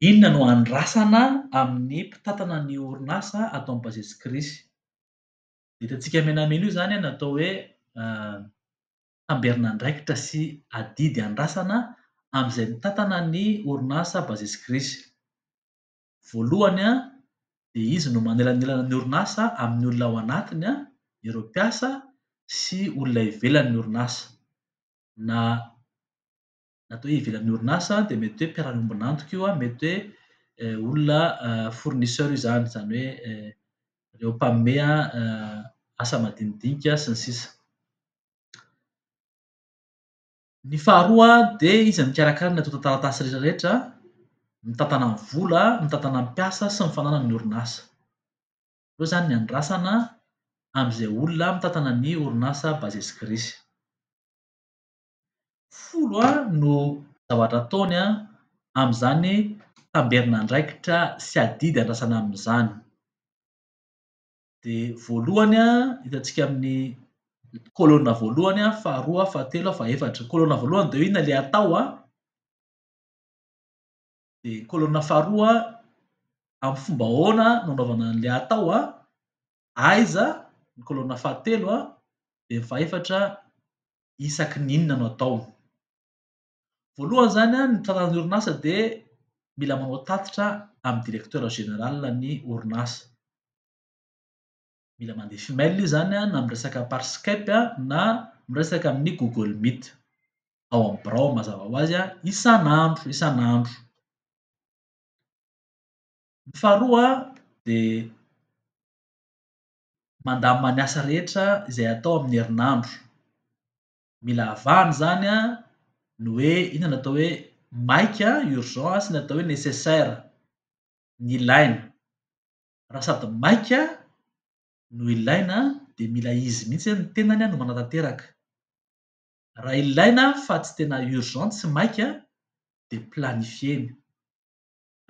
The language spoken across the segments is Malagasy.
Inona no andrasana amin'ny mpitantana ny orinasa ato amin'ny Base Skris? Hitantsika menamena io izany no atao hoe tamberin'andraikitra sy adidy andrasana amin'izay mitantana ny orinasa Base Skris. Voalohany dia izy no manelanelana ny orinasa amin'ny olona ao anatiny, ireo mpiasa sy olona ivelan'ny orinasa. Na atao hoe ivelan'ny orinasa dia mety hoe mpiara-miombon'antoka io, mety hoe olona fournisseur io izany, izany hoe ireo mpanome asa madinidinika sy ny sisa. Ny faharoa dia izy mikarakara ny antontan-taratasy rehetra rehetra, mitantana ny vola, mitantana ny mpiasa sy ny fananan'ny orinasa. Ireo izany ny andrasana amin'izay olona mitantana ny orinasa Base Skris. 10 no zavatra ataony amin'izany tamberin'andraikitra sy adidy andrasana amin'izany. Dia voalohany hitantsika amin'ny colonne voalohany, faharoa, fahatelo, fahefatra. Colonne voalohany dia inona ilay atao? Dia colonne faharoa amin'ny fomba ahoana no anaovana an'ilay atao? Aiza? Ny colonne fahatelo dia ny fahefatra isaky ny inona no atao. Voalohany izany ny mpitantana ny orinasa dia mila manao tatitra amin'ny directeur général ny orinasa. Mila mandefa email izy izany na miresaka par Skype na miresaka amin'ny Google Meet. Ao amin'ny birao mazava ho azy isan'andro isan'andro. Ny faharoa dia mandamina ny asa rehetra izay atao amin'ny herinandro. Mila avahana izany ny hoe inona no atao hoe maika, urgent sy ny atao hoe nécessaire, ny ilaina. Raha sady maika no ilaina dia mila izy mihitsy ny tenany no manatanteraka. Raha ilaina fa tsy tena urgent, tsy maika dia planifier-na.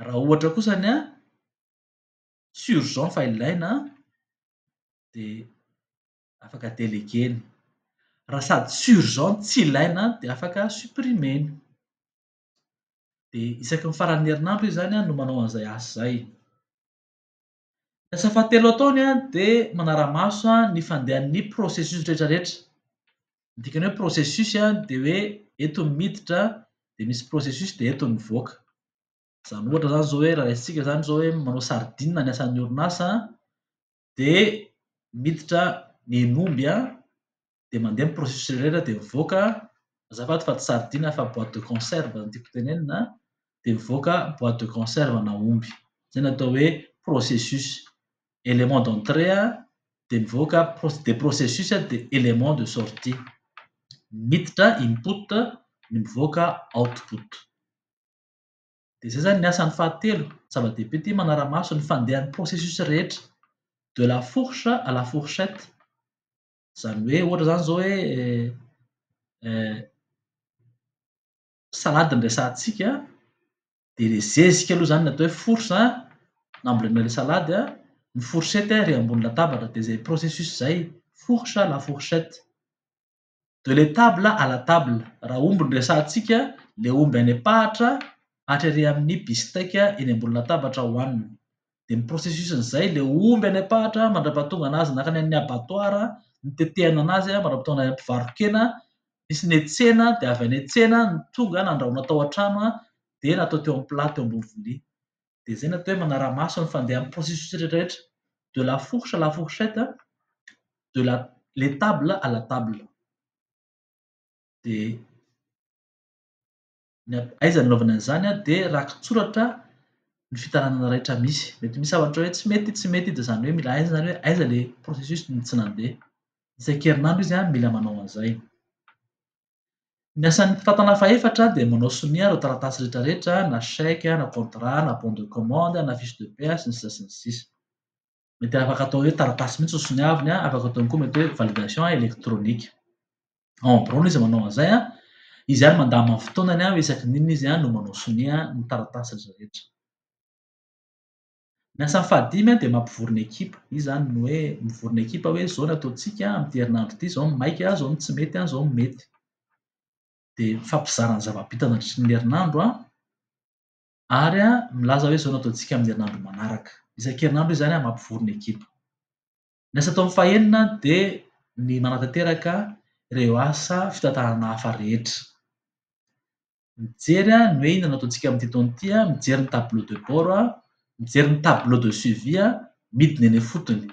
Raha ohatra kosa ny tsy urgent fa ilaina dia afaka déléguer-na. Raha sady tsy urgent tsy ilaina dia afaka supprimer-na. Dia isaky ny faran'ny herinandro izy izany no manao an'izay asa izay. Ny asa fahatelo ataony dia manara-maso ny fandehan'ny processus rehetra rehetra. Ny dikany hoe processus dia hoe eto ny miditra dia misy processus dia eto ny mivoaka. Izany ohatra izany izao hoe raha raisintsika izany izao hoe manao sardine ny asan'ny orinasa dia miditra ny hen'omby dia mandeha ny processus rehetra dia mivoaka, azafady fa tsy sardine fa boîte de conserve no tiako tenenina, dia mivoaka boîte de conserve na omby. Izay no atao hoe processus. Élément d'entrée dia mivoaka des processus dia élément de sortie. Miditra input, ny mivoaka output. Dia izay izany ny asany fahatelo. Zava-dehibe ity manara-maso ny fandehan'ny processus rehetra. De la fourche à la fourchette. Izany hoe ohatra izany izao hoe salady no resahantsika dia ilay zezika aloha izany no atao hoe fourche nambolena ilay salady, ny fourchette ery ambony latabatra dia izay processus izay, fourche à la fourchette. De l'étable à la table. Raha omby no resahantsika, ilay omby any am-pahatra hatrary amin'ny bistec eny ambony latabatra hohanina. Dia ny processus-n'izay, ilay omby any am-pahatra mandra-pahatonga anazy nankany amin'ny abattoir, nitetehana anazy mandra-pahatonga any amin'ny mpivaro-kena, nisy ny tsena dia avy any an-tsena no tonga nandrahoina tao an-trano dia natao teo amin'ny plat teo ambony vilia. Dia izay no atao hoe manara-maso ny fandehan'ny processus rehetra rehetra. De la fourche à la fourchette, de la l'étable à la table. Dia ny aiza no anaovana an'izany dia raki-tsoratra ny fitaranana rehetra misy. Mety misy zavatra hoe tsy mety, tsy mety dia izany hoe mila aiza izany hoe aiza ilay processus no tsy nandeha. Isan-kerinandro izy mila manao an'izay. Ny asan'ny mpitantana fahefatra dia manao sonia ireo taratasy rehetra rehetra na chèque, na contrat, na bon de commande, na fiche de paie sy ny sisa sy ny sisa. Mety afaka atao hoe taratasy mihitsy no soniaviny, afaka atao koa mety hoe validation électronique. Ao amin'ny birao izy manao an'izay, izy ihany mandamina ny fotoanany hoe isaky ny inona izy no manao sonia ny taratasy rehetra rehetra. Ny asan'ny fahadimy dia mampivory ny ekipa. Izy izany no hoe mivory ny ekipa hoe izao no ataontsika amin'ity herinandro ity, izao no maika, izao no tsy mety, izao no mety. Dia mifampizara ny zava-bita nandritra ny herinandro. Ary milaza hoe izao no ataontsika amin'ny herinandro manaraka. Isan-kerinandro izy izany mampivory ny ekipa. Ny asa atao amin'ny fahenina dia ny manatanteraka ireo asa fitantanana hafa rehetra. Mijery ny hoe inona no ataontsika amin'ity taona ity, mijery ny tableau de bord, mijery ny tableau de suivi, midina eny ifotony.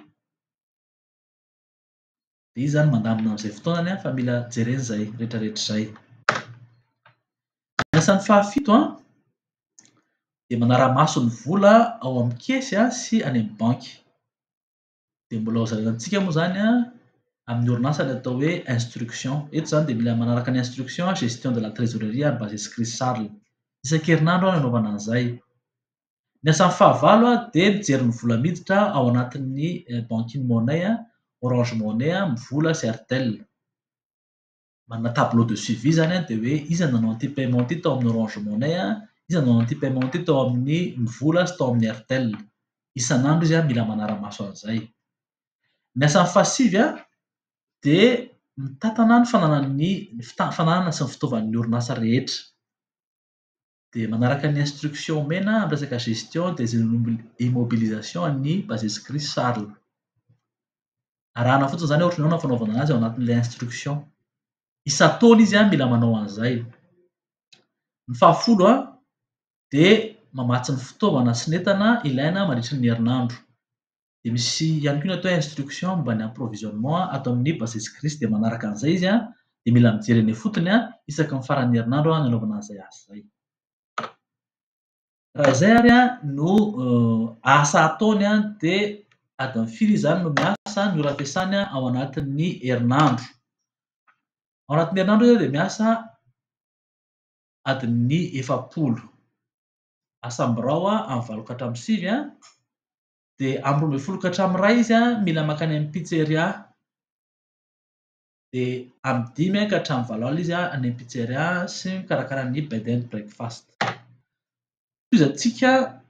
Dia izy izany mandamina amin'izay fotoanany fa mila jerena izay rehetrarehetra izay. Ny asan'ny fahafito dia manara-maso ny vola ao amin'ny caisse sy any amin'ny banky. Dia mbola ho zaraintsika moa izany amin'ny orinasa ny atao hoe instruction. Eto izany dia mila manaraka ny instruction gestion de la trésorerie amin'ny Basescris Sarl. Isan-kerinandro no anaovana an'izay. Ny asan'ny fahavalo dia mijery ny vola miditra ao anatin'ny banking money, Orange Money, Mvola sy Airtel. Manana tableau de suivi izany dia hoe iza no nanao an'ity paiement ity tao amin'ny Orange Money, iza no nanao an'ity paiement ity tao amin'ny Mvola sy tao amin'ny Airtel. Isan'andro izy mila manara-maso an'izay. Ny asan'ny fahasivy dia mitantana ny fananan'ny fananana sy ny fitaovan'ny orinasa rehetra. Dia manaraka ny instruction omena amin'ny resaka gestion des immobilisations an'ny Basescris Sarl. Arahana fotsiny izany ohatra ny ahoana ny fanaovana anazy ao anatin'ilay instruction. Isan-taona izy mila manao an'izay. Ny fahafolo dia mamatsy ny fitaovana sy ny entana ilaina mandritra ny herinandro. Dia misy ihany koa ny atao hoe instruction momba ny approvisionnement ato amin'ny Basescris. Dia manaraka an'izay izy dia mila mijery eny ifotony isaky ny faran'ny herinandro ny anaovana an'izay asa izay. Raha izay ary no asa ataony dia adiny firy izy izany no miasa, ny ora fiasany ao anatin'ny herinandro. Ao anatin'ny herinandro izy dia miasa adiny 40. Asa am-birao amin'ny 8 ka hatramin'ny 9 dia amin'ny 12 ka hatramin'ny 1 izy mila mankany amin'ny pizzeria. Dia amin'ny 5 ka hatramin'ny 8 alina izy any amin'ny pizzeria sy mikarakara ny bed and breakfast. Tohizantsika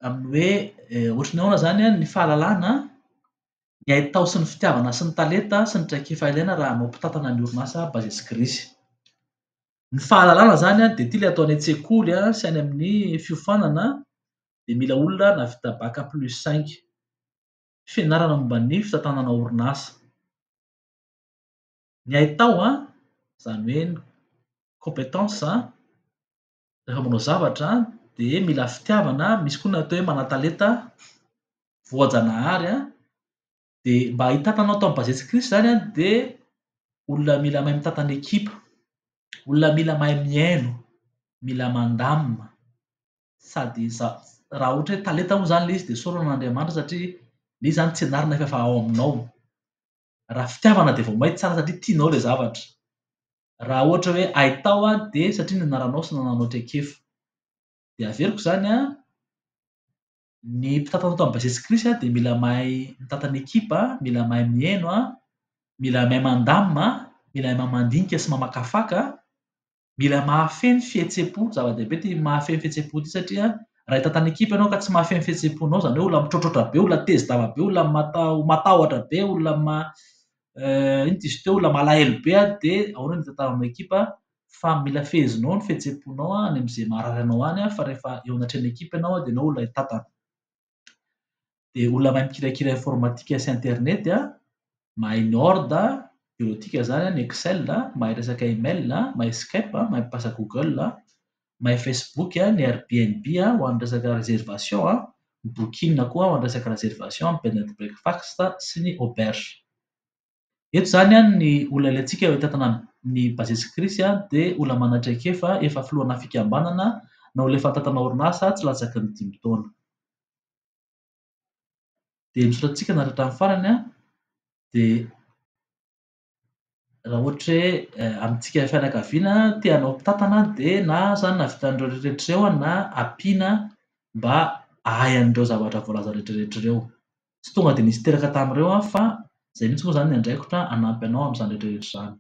amin'ny hoe ohatran'ny ahoana izany ny fahalalana, ny haitao sy ny fitiavana sy ny talenta sy ny traikefa ilaina raha hanao mpitantana ny orinasa Basescris. Ny fahalalana izany dia ity ilay atao any an-tsekoly sy any amin'ny fiofanana dia mila olona nahavita bac plus 5. Fianarana momba ny fitantanana orinasa. Ny haitao, izany hoe ny compétence rehefa manao zavatra dia mila fitiavana, misy koa ny atao hoe manan-talenta voajanahary dia mba hitantana ato amin'ny Basescris izany dia olona mila mahay mitantana ekipa, olona mila mahay mihaino, mila mandamina sady raha ohatra hoe talenta moa izany ilay izy dia isaorana an'Andriamanitra satria ilay izy izany tsy ianarana fa efa ao aminao. Raha fitiavana dia vao may tsara satria tianao ilay zavatra. Raha ohatra hoe haitao dia satria nianaranao sy nananao traikefa. Dia averiko izany ny mpitantana ato amin'ny Basescris dia mila mahay mitantana ekipa, mila mahay mihaino, mila mahay mandamina, mila mahay mandinika sy mamakafaka, mila mahafehy ny fihetseham-po. Zava-dehibe ity mahafehy ny fihetseham-po ity satria raha hitantana ekipa ianao ka tsy mahafehy ny fihetseham-ponao, izany hoe olona mitroatroatra be, olona tezi-dava be, olona matahotra be, olona ino ty izy teo, olona malahelo be dia ahoana no hitantananao ekipa fa mila fehezinao ny fihetseham-ponao any amin'izay maharary anao any fa rehefa eo anatrehan'ny ekipa ianao dia ianao olona hitantana. Dia olona mahay mikirakira informatika sy internet, mahay ny Word, bureautique izany, ny Excel, mahay resaka email, mahay Skype, mahay mampiasa Google, mahay Facebook, ny Airbnb ho an'ny resaka réservation, ny Booking koa ho an'ny resaka réservation, ny bed and breakfast sy ny auberge. Eto izany ny olona ilaintsika hitantana ny Basescris dia olona manana traikefa, efa filohana fikambanana na olona efa nitantana orinasa tsy latsaky ny 5 taona. Dia misaotra antsika naharitra hatramin'ny farany dia raha ohatra hoe amintsika fianakaviana te hanao mpitantana dia na izany nahavita an'ireo rehetrarehetra ireo na ampiana mba hahay an'ireo zavatra voalaza rehetrarehetra ireo. Tsy tonga dia nisy teraka tamin'ireo fa izay mihitsy moa izany ny andraikitra hanampy anao amin'izany rehetrarehetra izany.